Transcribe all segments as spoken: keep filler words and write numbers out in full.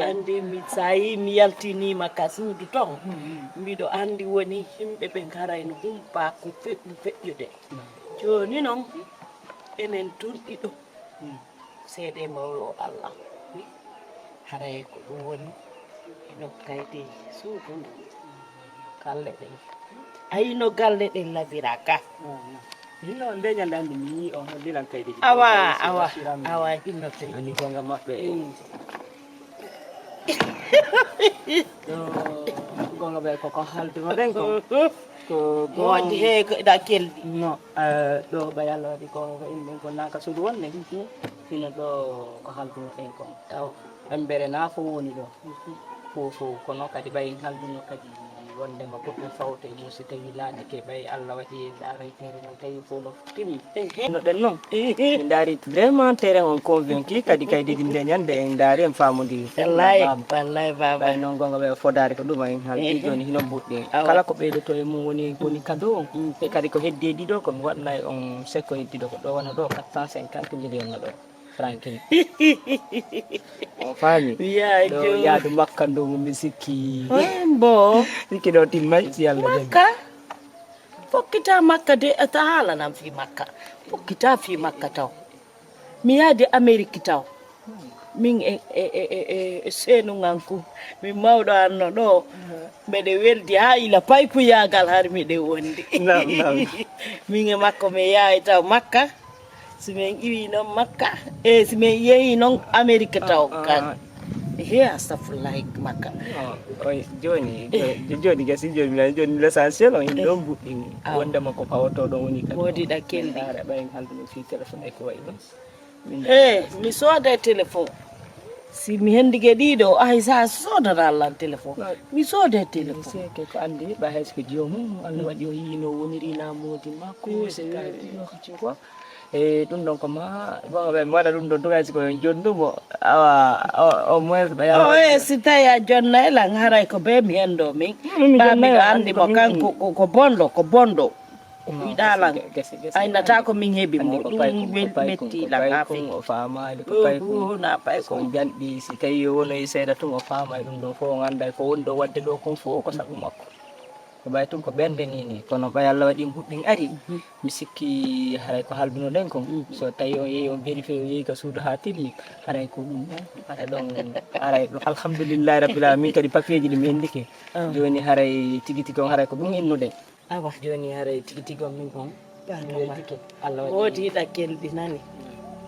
Andi mi, so a yii mi yaltiniima ka suudu ton, mbiɗo andi woni yimɓe ɓe ngarayno humpa ko feƴƴu feƴƴude. Jooni noon, enen tun ɗiɗo, seede mawɗo Allah. Haray ko ɗum woni ino kaydi suudu ndu. Galle ɗen. Ayi no galle ɗen labira ka. Hino nde ñande andi mi yii on hollilan kaydi. Awa, awa, awa, hino te. Ani gonga maɓɓe. Ɗo gonga ɓe koko halduno ɗen kon. Ko moodi he ko ɗa keldi. No, eh, ɗo ɓay Allah waɗi ko, ko inɗen ko naka suudu wonde. Hino ɗo ko halduno ɗen kon. Awa. Embere na fo woni ɗo. Fof, fof. Kono kadi ɓay en halduno kadi wondema ko ɗum fawta e mum, si tawi laaɗike ɓay Allah waɗi en daaroyteere noon, tawi fof no timmi. No ɗen noon. Min ndaari vraiment terrain on convaincu, kadi kaydi ɗi nde ñande en ndaari en faamodiri. Wallay, wallay, baba. Ɓay noon gonga ɓe fodaade ko ɗum en haldi jooni hino mbuɗɗi. Awa. Kala ko ɓeydoto e mum woni, woni cadeau on. E kadi ko heddi e ɗiɗo, ko mi waɗnay on sekkoy ɗiɗo, ko ɗo wona ɗo quatre cent cinquante millions no ɗo. Franklin. On faami? Yaa ɗo jo. Yaadu Makka ndu mi sikki. Mbo. Sikki ɗo timmay si Allah jaɓi. Makka? Fokkita Makka de, ata haalanam fii Makka. Fokkita fii Makka taw. Mi yaadi Amerik taw. Min e, e, e, e, e, e seenuŋanku. Min mawɗo anno ɗo. Mbeɗe weldi haa ila paykuyaagal har miɗe wondi. Naam, naam. Min e makko mi yahay taw Makka. Si min iwi noon Makka, e si min yehi noon Amerik taw kan. He, astafurlahi, Makka. Oy, jooni, jo-, jooni gasi, jooni mi nani, jooni l'essentiel on, hino ɗon mbuɗɗini. Wondema ko pawoto ɗon woni kadi. Woodi ɗa kelɗi. Ndaara ɓay en halduno fii téléphone e ko wayi ɗon. Min e, mi sooda téléphone. Si mi hendike ɗiɗo, ay sa soodana Allah téléphone. Mi sooda téléphone. Seke ko andi, ɓa hay so ko joomum, Allah waɗi o yino woniri na moodi makko, si tawi ɗiɗo ko. E ɗum ɗon ko ma, bon, ɓe mi waɗa ɗum ɗon tugay si ko en jonnumo, awa, o, au moins ɓe yawa. O, e si tawi a jonnay lan, haray ko be mi hendo min. Ba miɗo andi mo kanko ko, ko, ko bonɗo, ko bonɗo. Yiɗa lan. Aynata ko min heɓi mo. Ɗum wel-, metti lan haa feƴƴi. O faamaali ko paykun. Na paykun. So jalɗi, si tawi o wonoyi seeɗa tun, o faamay ɗum ɗon fof, o annday ko woni ɗo waɗde ɗo kon fof ko sabu makko. Ko ɓay tun ko ɓernde ni ni, kono ɓay Allah waɗi mbuɗɗin ari, mi sikki haray ko haldunoɗen kon. So tawi on yehi on vérifié, on yehi ka suudu haa timmi, haray ko ɗum ɗon, haray ɗon, haray ɗum, alhamdulillahi rabbil alamin, kadi papier ji ɗi mi endike. Jooni haray tigi tigi on haray ko ɗum innuɗen. Awa. Jooni haray tigi tigi on min kon. Barka ma. Weldike. Allah waɗi. Woodi ɗa kelɗi nani.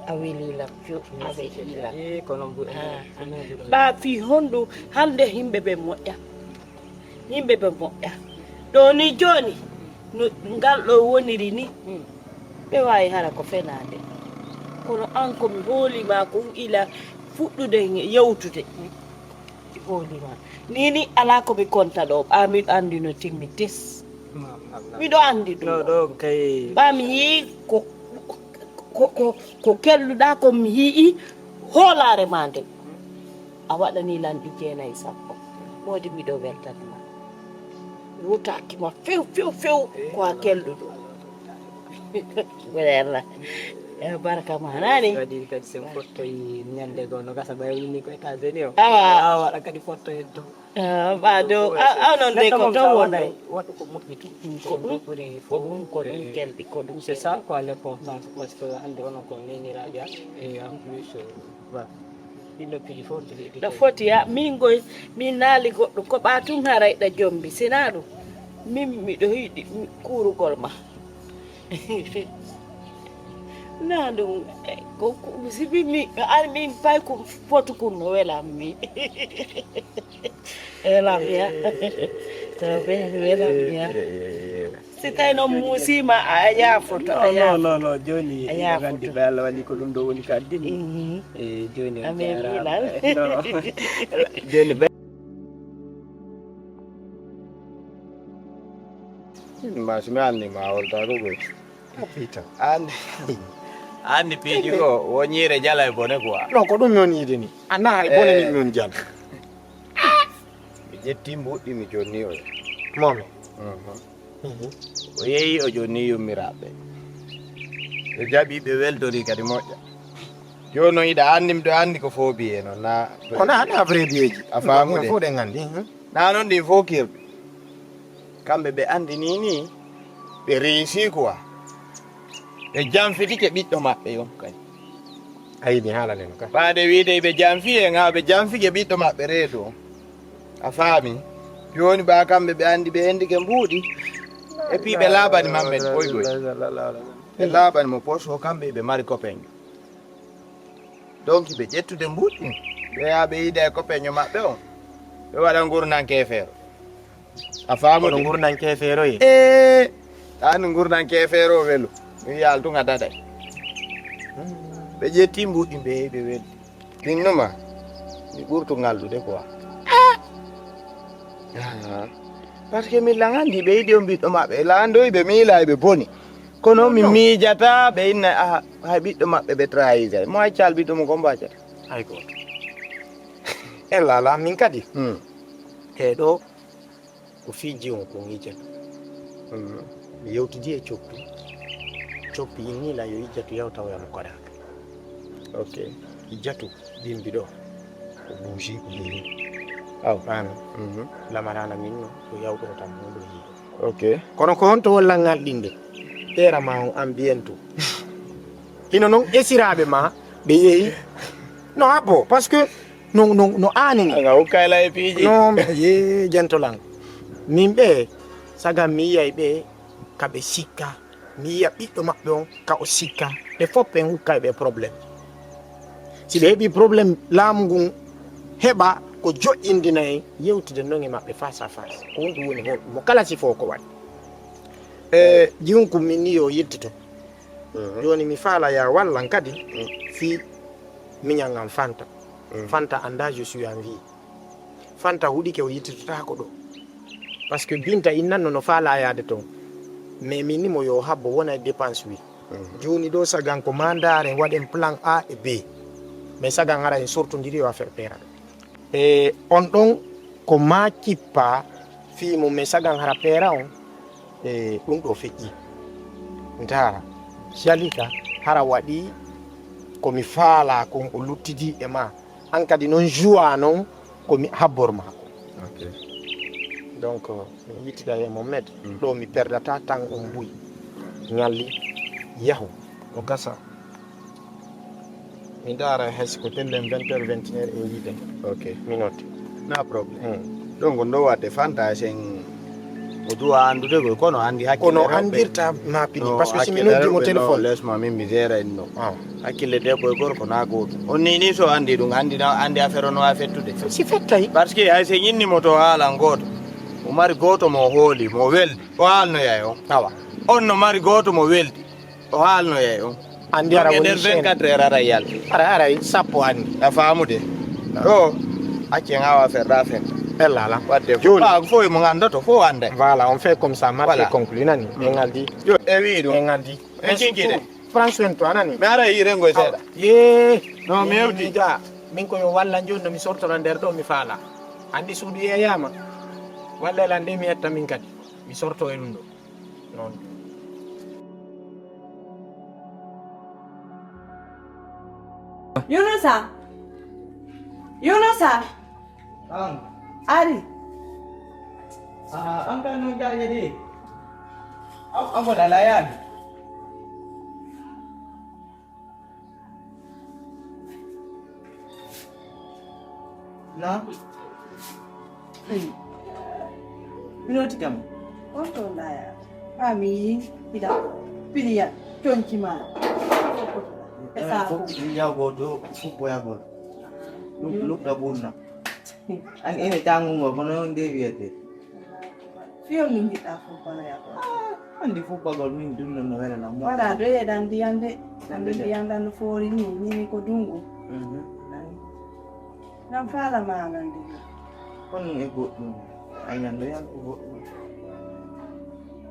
A weli lam. Few-, a weli lam. Eh, kono mbu-, ah, eh, ah. Ɓa fii honɗum hannde yimɓe ɓe moƴƴa? Yimɓe ɓe moƴƴa. Ɗo ni jooni, no ngal ɗo woniri ni, ɓe waawi hara ko fenaande. Kono an ko mi hooli ma ko ila fuɗɗude yewtude. Mi hooli ma. Ni ni alaa ko mi konta ɗo, ɓa miɗo anndi no timmi tes. Miɗo anndi ɗum. No ɗo kay. Ɓa mi yii ko, ko, ko, ko kelluɗa ko mi yii hoolaare ma nden. A waɗani lan ɗi jeenayi sappo. Moodi miɗo weltani ma. Wutaaki ma few, few, few ko a kelluɗo. Wele Allah. E barka ma nani. Kadi, kadi sen fottoyi ñande goo no gasa ɓay woni ko États-Unis o. Awa. Awa, waɗa kadi fotto en to. Ah, ɓa dow, a, a non de ko to wonno. Waɗu ko moƴƴi tun. Ko ɗum ɓuri fof. Ko ɗum, ko ɗum kelɗi, ko ɗum. C'est ça quoi l'importance, parce que hannde onon ko neeniraaɓe am. Et en plus, euh, voilà. Ɗin noppiiji fof no jogii. No foti ya, min goy, min naali goɗɗo, ko ɓa tun haray ɗa jombi, sina ɗum. Min miɗo yiɗi mi-, kuurugol ma. Na ɗum, eh, ko, ko, si mi, mi, ar min pay ko fotu kun no welam mi. Welam ya. To be welam ya. Si tawi noon muusiima, a yaafoto, a yaafoto. Non, non, non, jooni, a yaafoto. Ɓe Allah waɗi ko ɗum ɗo woni ko addini. Mhm. E jooni on amin jaaraama. Ilan. Non. Jooni ɓe- Ma, si mi anni ma, a woltaako koy. An, an piiji ko, wo ñiire jala e bone quoi. Non, ko ɗum mi on yiide ni. A na hay bone ni mi on jala. Mi ƴetti mbuɗɗi, mi jonni o. Momi. Mhm. O yehi, o jonni yummiraaɓe. Ɓe jaɓi, ɓe weltori kadi moƴƴa. Jooni noon hiɗa anndi, miɗo anndi ko faux billet noon, na? Ko na, na vrai billetji. A faamii de? Fof ɗen anndi, hmm. Na noon ɗin fof kirɓe. Kamɓe ɓe anndi nii nii, ɓe réussi quoi. Ɓe janfitike ɓiɗɗo maɓɓe on kay. A yiɗi haalane no ka? Faade wiide ɓe janfi en, haa ɓe janfike ɓiɗɗo maɓɓe reedu on. A faamii? Jooni ɓa kamɓe ɓe anndi ɓe enndike mbuuɗi. Et puis ɓe laaɓani Mammed boy boy. Ɓe laaɓani mo poste o kamɓe ɓe mari copain. Donc ɓe ƴettude mbuuɗi ɗin. Ɓe yaha ɓe yiida e copain maɓɓe on. Ɓe waɗa ngurndan keefeero. A faamii? Kono ngurndan keefeero ye. Ee, an ngurndan keefeero o welo. Mi wiya altunga daɗay. Ɓe ƴetti mbuuɗi ɓe yehi ɓe weldi. Ɗinnuma, mi ɓurtu ngalɗude quoi. Ah. Parce que min lan anndi ɓe yiɗi on ɓiɗɗo maɓɓe. Landoyi ɓe miila ɓe boni. Kono mi miijata ɓe inna, ah, hay ɓiɗɗo maɓɓe ɓe trahisa. Mo accal ɓiɗɗo mum ko mbo accata. Hay gooto. E lala min kadi. Hmm. E ɗo ko fiji on ko ngijata. Hmm. Mi yewtidi e coppi. Coppi inni la yo ijjatu yaw taw yamo koɗaka. Ok. Ijjatu bimbi ɗo. Ko buusi ko heewi. Aw. Faami. Mhm. Lamarana min no ko yawɗo tan mo ɗo heewi. Ok. Kono ko honto walla ngal ɗinde? Ɓeera ma on ambiyentu. Hino non esiraaɓe ma ɓe yehi. No habbo, parce que no, no, no aanini. Nga hukkay la e piiji. No, ye jentolan. Min ɓe, sagan mi yiyay ɓe ka ɓe sikka. Mi yiya ɓiɗɗo maɓɓe on ka o sikka. Ɓe fof ɓen hukkay ɓe problème. Si ɓe heɓi problème laamu ngun heɓa ko joƴƴindina en yewtude non e maɓɓe face à face. Ko ɗum woni hon mo kala si fof ko waɗi. E jiwun ko min ni yo yiltito. Mhm. Jooni mi faala ya wallan kadi fii miñan an Fanta. Mhm. Fanta annda je suis en vie. Fanta huɗike o yittitotaako ɗo. Parce que Binta innanno no faala yaade ton. Mais min ni mo yo habbo wona e dépense wi. Mhm. Jooni ɗo sagan ko ma ndaaren waɗen plan A e B. Mais sagan hara en sortondiri yo affaire peera ɗo. E on ɗon ko ma kippa fii mum, mais sagan hara peera on, e ɗum ɗo feƴƴi. Ndaara, Jalika hara waɗi ko mi faala kon o luttidi e ma. An kadi non joua non ko mi habbor ma ko. Ok. Donc, mi yittida e Mohamed, mm, ɗo mi perdata tan on buy. Ñalli, yahu. O gasa. Mi ndaara hay si ko tellen vingt heures, vingt et une heures en yiiden. Ok. Mi notti. Na problème. Hmm. Donc, ndo wadde Fanta sen o duwa anndude ko kono anndi hakkille. Kono rewɓe. Anndirta ma pini, no parce que si mi hakkille noddi mo rewɓe no téléphone. Lesma min mi gérayno. Ah. Hakkille debbo e gorko na gootum. On ni ni so anndi ɗum, anndi na, anndi affaire on no a fettude. Si fettay. Parce que hay sen inni mo to haalan gooto. O mari gooto mo hooli, mo weldi. O haalnoyay on. Awa. On no mari gooto mo weldi. O haalnoyay on. Anndi ara woni nder chaîne. Vingt-quatre heures ara yalti. Ara, ara sappo anndi. A faamude? Ah. Ɗo, accen awa ferɗa fen. Ella ala. Wadde jooni. Fof, fof mo nganndoto, fof annday. Voilà, on fait comme ça, marché conclu, nani? Mm. En ngaldi. Yo, e wi ɗum. En ngaldi. En cinkide. Prends soin de toi, nani? Mi ara yirengo e seeɗa. Yee. No, mi hewti. Min ko yo walla jooni no mi sortora nder ɗo mi faala. Anndi suudu yeeyaama. Walla ela nde mi etta min kadi. Mi sorto e ɗum ɗo. Noon. Yunusa! Yunusa! An. Ari. Ah, an kan noon jaaƴe de. Am, amol alaa yaade. Na? Hey. Minoti kam. On to laya. Fa mi yi ida piliya conci ma. Esa ko. Piliya go do fubo ya go. Luk luk da bunna. An ene tangu ngo kono nde wiyete. Fiyo min njiɗɗa fubbanoya ko. Ah, anndi fubbagol min dunno no wela na mo. Wala doye ɗan ndiyam de. Ɗan ndiyam ɗan no foori ni, ni ko dungu. Mhm. Nan fala ma nan diga. Kono e goɗɗum. Ay nan do yan ko goɗɗum.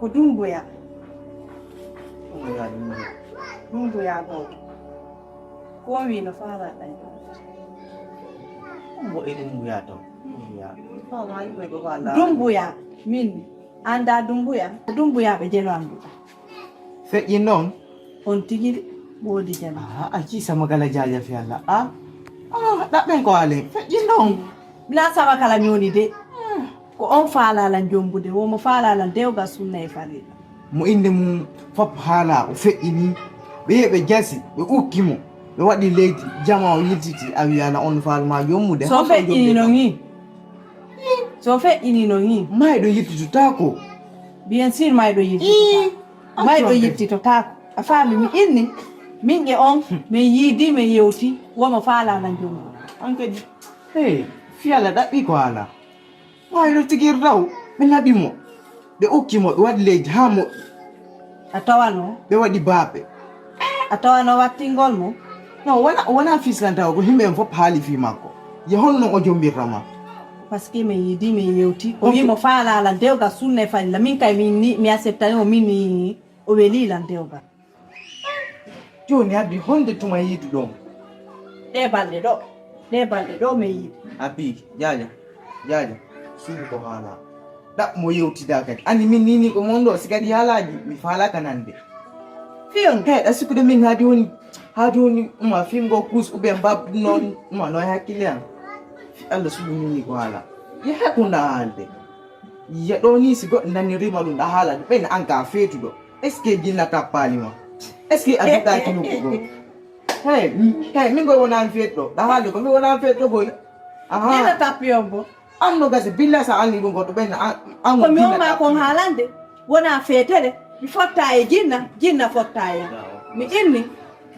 Ko dumbuya. Dumbuya, dumbuya. Dumbuya go. Ko wi no fala ɗan. Mo e dumbuya to. Dumbuya. Dumbuya. Min. Annda Dumbuya? Dumbuya ɓe jelo annduɗa. Feƴƴi noon? On tigi de. Moodi jam. Ah, a ci sama kala jaaja fi Allah. Ah, ah, ɗaɓɓen ko ale. Feƴƴin ɗon. Bila sama kala mi woni de. Ko on faalalan jombude, womo faalalan dewgal sunna e farilla. Mo innde mum fop haala, o feƴƴini. Ɓe yehi ɓe jasi, ɓe ukki mo. Ɓe waɗi leydi, jama o yiltiti, a wiyana on faalma jombude. So feƴƴini no ni. So feƴƴini no ni. Mayɗo yiltitotaako. Bien sûr mayɗo yiltitotaako. Mayɗo yiltitotaako. A faami mi inni, min e on, min yiidi, min yewti, womo faalalan jombude. An kadi, hey, fiyala ɗaɓɓi ko haala. Mayɗo tigi raw, ɓe naɓi mo. Ɓe ukki mo, ɓe waɗi leydi haa moƴƴi. A tawano? Ɓe waɗi baaɓe. A tawano wattingol mo? No, wona, wona fislanta o, ko yimɓe en fof haali fii makko. Ye honno o jombirta ma? Parce que mi yiidi, mi yewti. O wi mo faalalan dewgal sunna e farilla. Min kay mi ni, mi acceptani o, min ni o weli lan dewgal. Jooni Abi, honde tuma yiiduɗon? Ɗe balɗe ɗo, ɗe balɗe ɗo mi yiidi. Abi, jaaja, jaaja, suudu ko haala. Ɗaɓ mo yewtida kadi. Ani min nini ko mon ɗo, si kadi haalaaji, mi faalaka nande. Fiyon. He, ɗa sikkude min haadi woni, haadi woni, uma fimgo kus ou bien mbab noon, uma no e hakkille an. Fi Allah suudu nini ko haala. Ye hakkunde haalde. Ye ɗo ni si goɗɗo nanirima ɗum, ɗa haala ɗum, ɓen an ka feetuɗo. Est-ce que jinna tappaali ma? Est-ce que a duɗaaki nokku goo? Hey, hey, min koy wonaa mi feetɗo. Ɗa haalde ko mi wonaa mi feetɗo boy. Aha. Jinna tappi on bo. An no gasi, billa sa anni ɗum goɗɗo ɓen an, an ko mi won ma kon haalande. Wonaa feetere. Mi fotta e jinna, jinna fotta e an. Mi inni.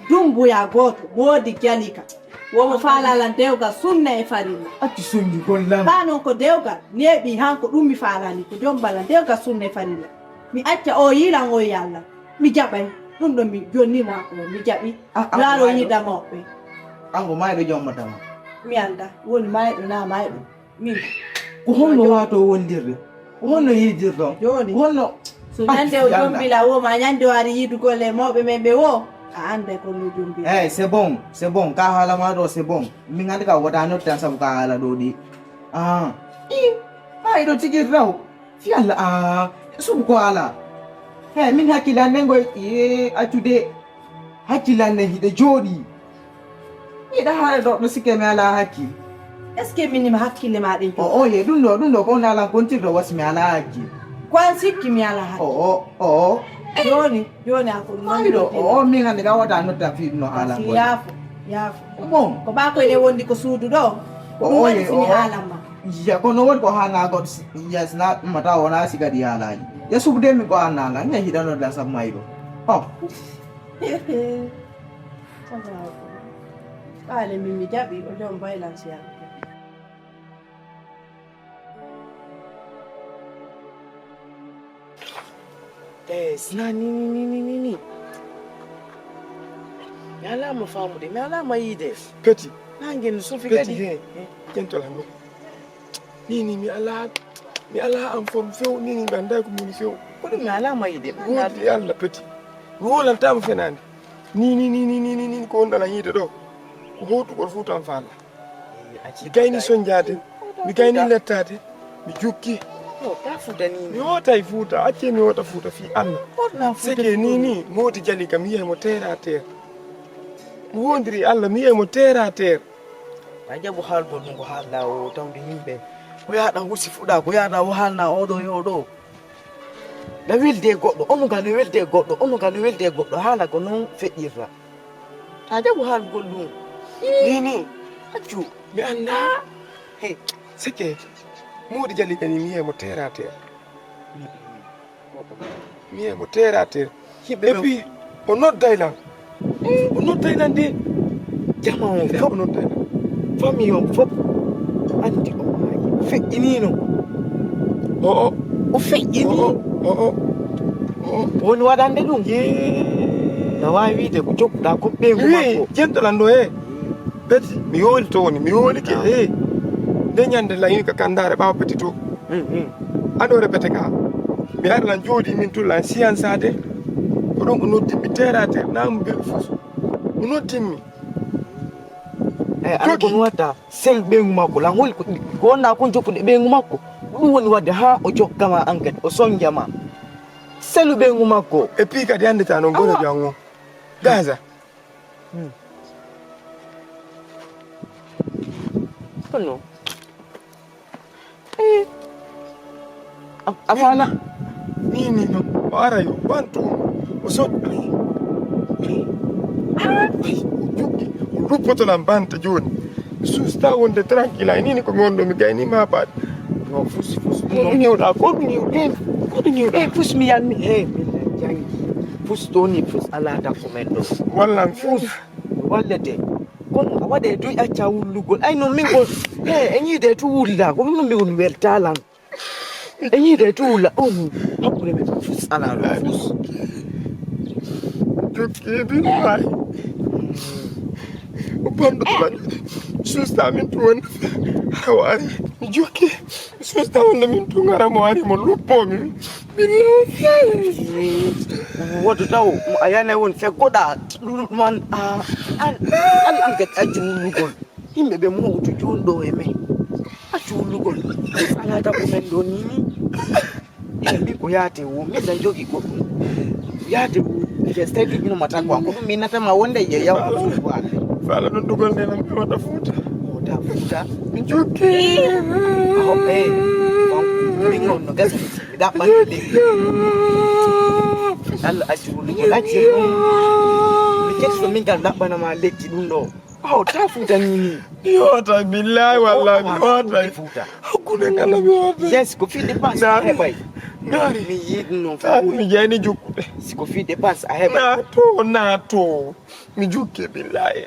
Dumbuya gooto, woodi jalika. Womo faalalan dewgal sunna e farilla. Accu sonjugol lan. Ɓaa non ko dewgal, neeɓi han ko ɗum mi faalani, ko jombala dewgal sunna e farilla. Mi acca o yiilan o yalla. Mi jaɓay. Ɗum ɗo mi jonnima ko mi jaɓi. Ah, ah, laaro mayɗo. Yiida mawɓe. An ko mayɗo jommatama. Mi annda, woni mayɗo na mayɗo. Min. Ko honno waato wondirde? Ko honno yiidirɗon? Jooni. Ko honno? So ñande o jombila wo, ma ñande o ari yiidugol e mawɓe men ɓe wo, a annday ko no jombila. Eh, c'est bon, c'est bon. Ka haala ma ɗo, c'est bon. Min anndi ka wota noddan sabu ka haala ɗo ɗi. Ah. I, ha iɗo tigi raw. Fi Allah, ah, subu ko ala. He, min hakkilande ngoy, ye, accude. Hakkilande hiɗe jooɗi. Miɗa haala ɗo, ɗo sikke mi alaa hakkil. Est-ce que min mi hakkille ma ɗen? O, o, ye, ɗum ɗo, ɗum ɗo ko on alan kontirɗo wasi mi alaa hakkil. Ko an sikki mi alaa hakkil. O, o, o. Jooni, jooni a ko ɗum woni ɗo. O, o, min hannde ka wota notta fi ɗum no haala. Yaafo, yaafo. Bon. Ko ɓa ko ene wondi ko suudu ɗo. O, ɗum o, woni ye, si mi o. Haalan ma. Ya, kono woni ko haana goɗɗo si, ya, sina ɗum mata wona si kadi haalaaji. Ya subude mi ko an nanga, ne hiɗano la sabu mayɗo. Oh. Ɓaale min mi jaɓi o jom baylan si yalla. Eh, sina ni, ni, ni, ni, ni, ni. Mi alaa mo faamude, mi alaa mo yiide. Peti. Nange no sufi peti kadi. He. Kentola no. Ni, ni, mi alaa, mi alaa am fom few, ni, ni, mi anndaa ko mi woni few. Ko ɗum mi alaa mo yiide. Woodi Allah peti. Mi wowlantama fenaande. Ni, ni, ni, ni, ni, ni, ni, ko wonɗon a yiide ɗo. Ko howtugol Fuuta am faala. Mi gayni soñjaade, mi gayni lettaade, mi jukki. Mi hootay Fuuta, accee mi hoota Fuuta fii Allah. Seke ni ni, moodi jali kam, yiyay mo terre à terre. Mi woondiri Allah, mi yiyay mo terre à terre. A jaɓu haalgol ɗum ko haalɗaa o tawde yimɓe. Ko yahɗaa husi fuɗaa, ko yahɗaa o haalna oɗo e oɗo. Na welde e goɗɗo, onuga no welde e goɗɗo, onuga no welde e goɗɗo, haala ko noon feƴƴirta. A jaɓu haalgol ɗum. Ni, ni, accu. Mi anndaa. Hey. Seke, moodi jali kani mi yiyay mo terre à terre. Mi yiyay mo terre à terre. Yimɓe et ɓe puis, o nodday lan. O nodday lan de. Jama on fof. O nodday lan. Famille on fof. Anndi o maayi. Feƴƴiniino. O, o. O feƴƴini. O, o. O, o. O, o. Woni waɗande ɗum. Yee. Na waawi wiide ko jokkuɗaa ko ɓeyngu makko. Jento lan ɗo he. Peti, mi yooli to woni, mi yooli ke. He. Nde ñande lan yini ka kandaare ɓaawo peti to. Mm, mm. Aɗo repete ka. Mi ari lan jooɗi min tu lan siyansaade. Ko ɗum o noddi mi terre à terre, naamu mbeɗu fusu. O noddi mi. Eyi, ala ko mi watta, sel ɓeyngu makko, lan holi ko, ko wonɗaa kon jokkude ɓeyngu makko. Ko ɗum woni waɗde haa o jokka ma enquête, o soñja ma. Selu ɓeyngu makko. Et puis kadi anndita noon goto janngo. Gaza. Kono. Eh. A, a faala. Ni, ni, no. O ara yo, bantu. O sotti. Ay, o jokki. O luppoto lan banta jooni. Mi suusta wonde tranquille. Ay, ni, ni ko mi wonɗo, mi gayni ma baat. No, fus, fus. Ko ɗum hewɗa, ko ɗum hewɗa. Ko ɗum hewɗa. Eh, fus mi yanni. Eh, min jangi. Fus to ni, fus ala takko men ɗo. Wallan fus. Wallete. Kono a waɗe duy acca wullugol. Ay, non min ko, eh, e ñiide tu wulla. Ko ɗum min woni weltalan. E ñiide tu wulla. On hakkunde men fus ala ɗo fus. Jokki billahi. O banɗo to waɗi. Susta min tu woni. Awa ari. Mi jokki. Susta wonde min tu ngara mo ari mo luppo mi. Billahi. Woto taw a yana won feggoɗa. Ɗum man a an an an gati accu wullugol. Yimɓe ɓe mawtu jooni ɗo e men. Accu wullugol. Alaa tago men ɗo ni ni. Ɓe mbi ko yaate wo, min ɗan jogi goɗɗum. Yaate wo, ɓe sey ɗiɗɗino ma tagwa. Ko ɗum min natama wonde ye yaw. Fala ɗum dugol nde nan ɓe wata fuuta. Wata fuuta. Min jokki. Aho, eh. Min on no gasa. Mi ɗaɓɓan ɗum. Allah accu wullugol. Accu. Mi ketto min kal ɗaɓɓanama lekki ɗum ɗo. Aw, ta fuuta ni ni. Mi hoota, billahi, wallahi, mi hoota. Fuuta. Hakkunde ngala mi hoota. Yes, ko fii dépense a heɓay. Naari. Mi yiɗi noon. Naari, mi jeyni jukkuɗe. Si ko fii dépense a heɓay. Naato, naato. Mi jukke, billahi.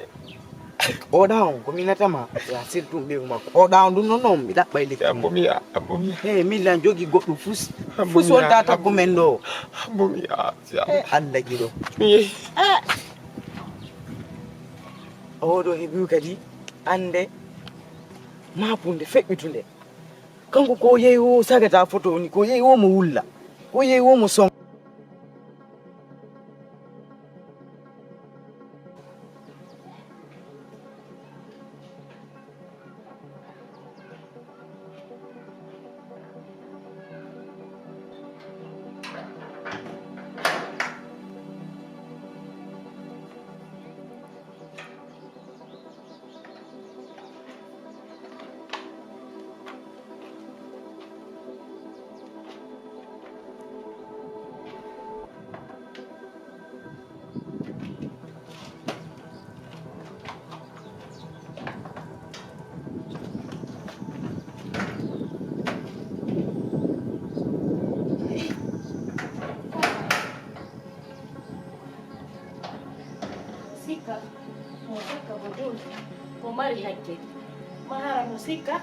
Oɗa on, ko mi natama. Ya sirtu ɓe makko. Oɗa on ɗum noon, noon, mi ɗaɓɓay lekki. Abbo mi ya, abbo mi ya. Hey, min lan jogi goɗɗum fus. Fus wonta takko men ɗo. Abbo mi ya. Hey, Allah giɗo. Mi yehi. Eh. Oɗo heɓi kadi annde maapunde feƴƴutunde. Kanko ko yehi o sagata foto woni, ko yehi o mo wulla, ko yehi o mo song. Sikka, mo sikka ko ɗum, ko mari hakke. Mahara mo sikka,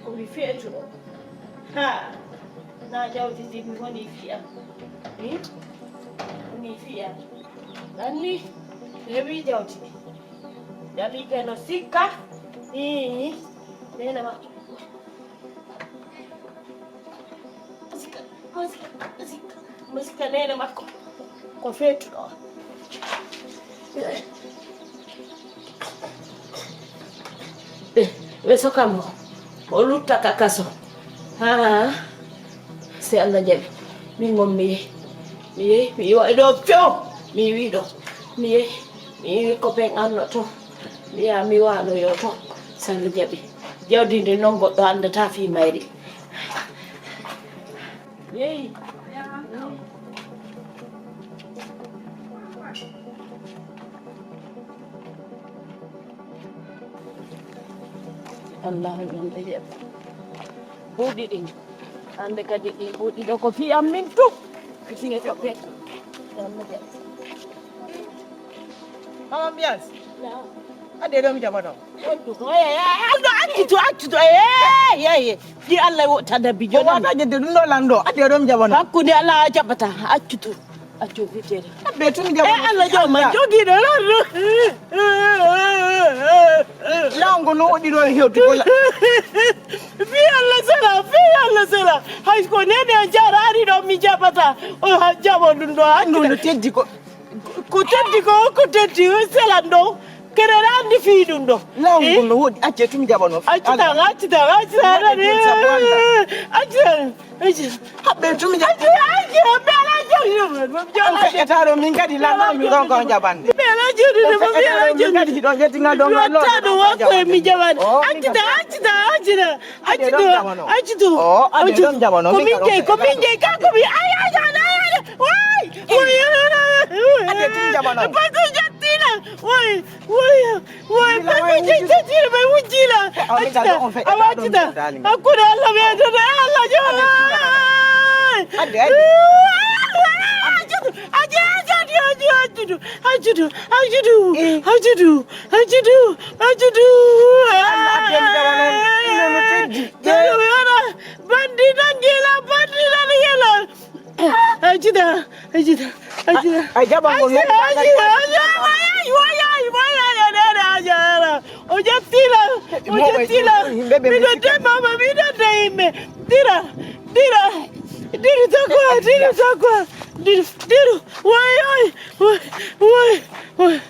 ko mi feetuɗo. Ha, na jawdi ndi mi woni fiya. Hmm? Woni fiya. Anni, heɓi jawdi. Jali ke no sikka. Ii, nena makko. Musika, musika, musika, musika, nene makko. Ko feetuɗo. Eh, ɓe soka mo. O lutta ka kaso. Ha. Si Allah jaɓi. Min ngon mi yehi. Mi yehi, mi yiwa e ɗo few. Mi yiwi ɗo. Mi yehi. Mi yiwi ko ɓen annoto. Mi yaha, mi wano yo to. Si Allah jaɓi. Jawdi ndi noon goɗɗo anndata fii mayri. Yehi. Allahu min ɓe jaɓi. Buuɗi ɗin. Hannde kadi ɗin buuɗi ɗo ko fii am min tun. Ko fii e toɓɓe. Mama Mbias. Naam. Adde ɗo mi jaɓano. Accu to, accu to, eh, eh, eh. Ɗi Allah wo tanda bi jona. Wata jedde ɗum ɗo lanɗo. Adde ɗo mi jaɓano. Hakkunde Allah a jaɓata. Accu to. Accu fitere. Abbe tun mi jaɓano. Eh, Allah joma jogiɗo lanɗo. Lango no waɗi ɗo e hewti ko la. Fi Allah sala, fi Allah sala. Hay ko nene a jara ari ɗo mi jaɓata. O ha jaɓo ɗum ɗo. Accu. No, no teddi ko. Ko teddi ko, ko teddi, selan ɗo. Kere aɗa anndi fii ɗum ɗo. Laawol ngol no woodi, accee tun jaɓano. Accitan, accitan, accitan. Accitan. Accitan. Haɓɓee tun jaɓano. Accitan, accitan, accitan. On feƴƴataa ɗo, min kadi lanɗo mi ɗon ko jaɓande. Mi alaa jooɗude, mi alaa jooɗude. Min kadi hiɗon ƴettinga ɗon ngallo. Ɗum wakko e mi jaɓande. Accitan, accitan, accitan. Accitu, accitu. Ko min jeyi, ko min jeyi, kanko mi, ay, ay, ay, ay, ay, way, way, way, way. Accitu jaɓano. Batu jattina, way, way, way, batu jattina, way, wujjila. Accitu, awa accitu. Hakkude Allah ɓe, dodo Allah jo. Adde, adde. Accitu, accitu, accitu, accitu, accitu, accitu, accitu. Accudu, accudu. Allah addi en jaɓano. Ina no teddi. Jaɗo mi wona. Bandi tan gila, bandi tan gila. Accuda, accuda, accuda. Ay, jaɓa ngol. Accuda, accuda, accuda. Ay, ay, ay, ay, ay, ay, ay, ay, ay. O jettila, o jettila. Miɗo demama, miɗo de yimɓe. Dira, dira. Diri takwa, diri takwa. Diri, diri. Way, ay, way, way.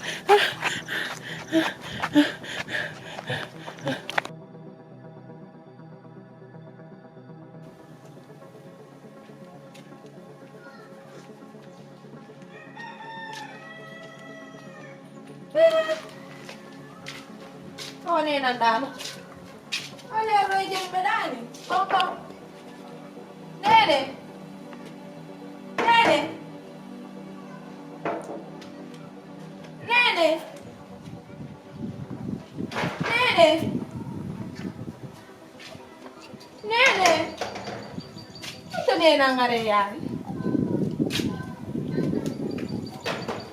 O nena ndano. O nena e jembe dani. Koko. Nene. Nene. Nene. Nene. Nene. Ito nena ngare yani.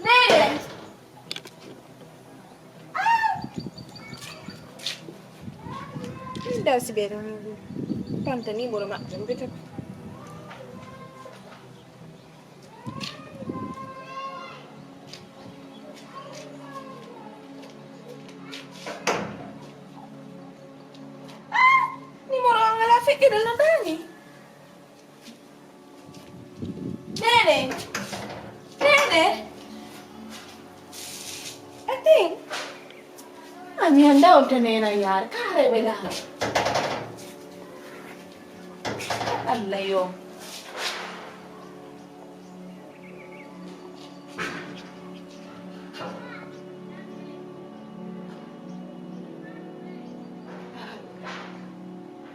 Nene. Nda si ɓe ɗon panta ni mboɗo maɓɓe mbete. Numéro an ala feƴƴude no dani. Nene. Nene. Atin. Ami anda on te nena yar kare be da. Allah yo.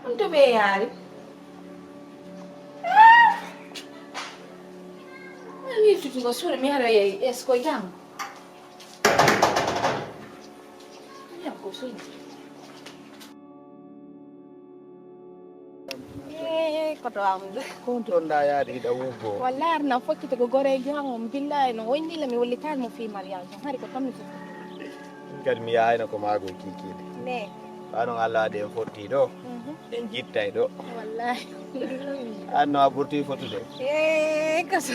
On to be yari. Ani tutu ko sura mi hara yayi esko jam. Yam ko sura. Eh, koto am. Konto nda yaade hiɗa wuggo. Wallahi arna fokkito ko gore jam on billahi no wonni la mi wallitaani mo fi mariage hari ko tammi. Min kadi mi yahayno ko maago e kiikiiɗe. Ne. Ɓaa noon Allah waɗi en fotti ɗo, mhm, en jittay ɗo. Wallahi. Aan no a ɓurti fotude. Eh, ko sa.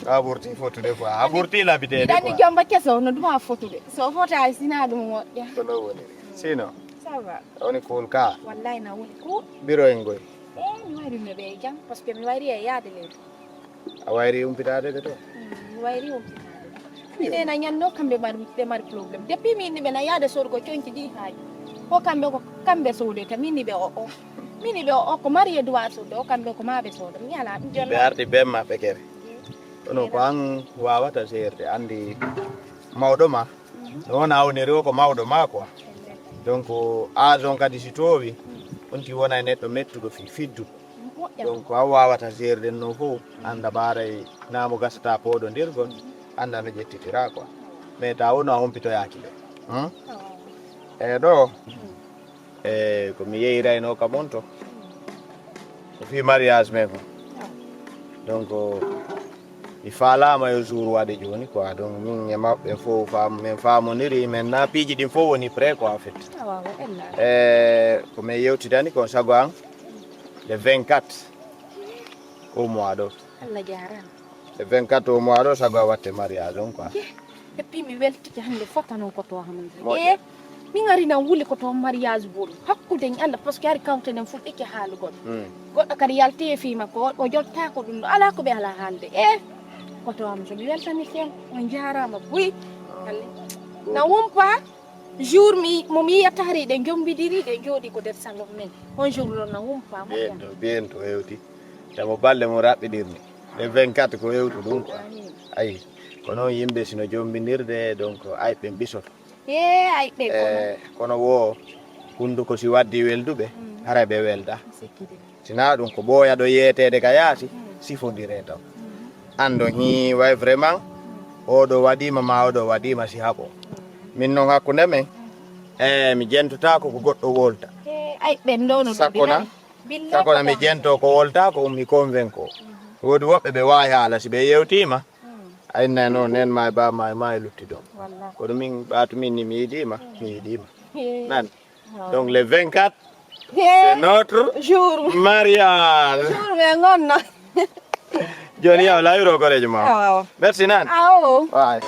A ɓurti fotude quoi. A ɓurti labiteede quoi. Ɗani jomba keso no duwa fotude. So fota ay sina ɗum moƴƴa. Ko no woni. Sino. Ça va. Woni cool ka. Wallahi na woni cool. Biro en goy. Eh, mi wari no ɓe jam parce que mi wari e yaade leydi. A wayri umpitaade ɓe to? Mm, mi wayri umpitaade. Minen a ñanno kamɓe mari, ɓe mari problème. Depuis min ni ɓe na yaade soodgo coñci ɗi haaji. Ko kamɓe ko kamɓe soodeta, min ni ɓe o o. Min ni ɓe o o, ko mari e duwa soodde o, kamɓe ko ma ɓe sooda. Mi ala, mi jonno. Ɓe arti bem ma fekere. Kono ko an wawata seerde, andi mawɗo ma. No wona woni rewo ko mawɗo ma quoi. Donc âge on kadi si toowi, on ti wona e neɗɗo mettuɗo fi fiddu. Donc a wawata gérer ɗen no fof, an dabaaray naamo gasata pooɗondirgol, anda no ƴettitira quoi. Mais ta wono a humpitoyaaki ɓe. Hmm? E ɗo, e ko mi yeyrayno ka mon to, ko fi mariage men ko. Donc mi faalaama yo jour waɗe jooni quoi. Donc min e maɓɓe fof fam-, min faamondiri, min na piiji ɗin fof woni prêt quoi en fait. Awa, wa ella. E ko min yewtidani ko sago an le vingt-quatre au mois ɗo. Allah jaaraama. Le vingt-quatre au mois ɗo sago a watte mariage on quoi. Yeh, et puis mi weltike hannde fotano ko to hamnde. Moƴƴa. Eh, min ari nan wuli ko to mariage bol. Hakkude en Allah parce que ari kawtenen fuɗɗike haalugol. Hmm. Goɗɗo kadi yalti e fii makko, o, o jottaako ɗum ɗo. Alaa ko ɓe alaa haalde. Eh, ko to am so mi weltanike on. On jaaraama buy. Allah. Na wumpa jour mi mo mi yiyata hari ɗe jombidiri ɗe jooɗi ko nder salon men. On jour ɗon na wumpa moƴƴa. Biento, biento hewti. Tamo balle mo raɓɓiɗirmi. Le vingt-quatre ko hewtu ɗum quoi. Ayi. Kono yimɓe sino jombindirde, donc ayɓe ɓisoto. Ee, ayɓe kono. Eh, kono wo hunduko si waddi welduɓe, haray ɓe welda. Sikkide. Sina ɗum ko ɓooya ɗo yeeteede ka yaasi, sifondire taw. Anndo hi way vraiment, oɗo waɗiima ma oɗo waɗiima si haɓo. Min noon hakkunde men, e mi jentotaako ko goɗɗo wolta. Ee, ay, ɓen ɗo no sakko na, ɗuɗi. Billahi sakko na ko mi ɗum. Jento ko wolta ko mi convainco. Woodi woɓɓe ɓe waawi haala si ɓe yewtiima. A inna noon nen ma e ba ma e ma e lutti ɗon. Wallahi. Kono min ɓaatu min ni mi yiɗiima, mi yiɗiima. Ee. Nan. Donc le vingt-quatre, ee, c'est notre jour mariage. Jour men ngonno. Jooni yaw la yuro gorejo ma. Awa, awa. Merci nan. Awo. Waay.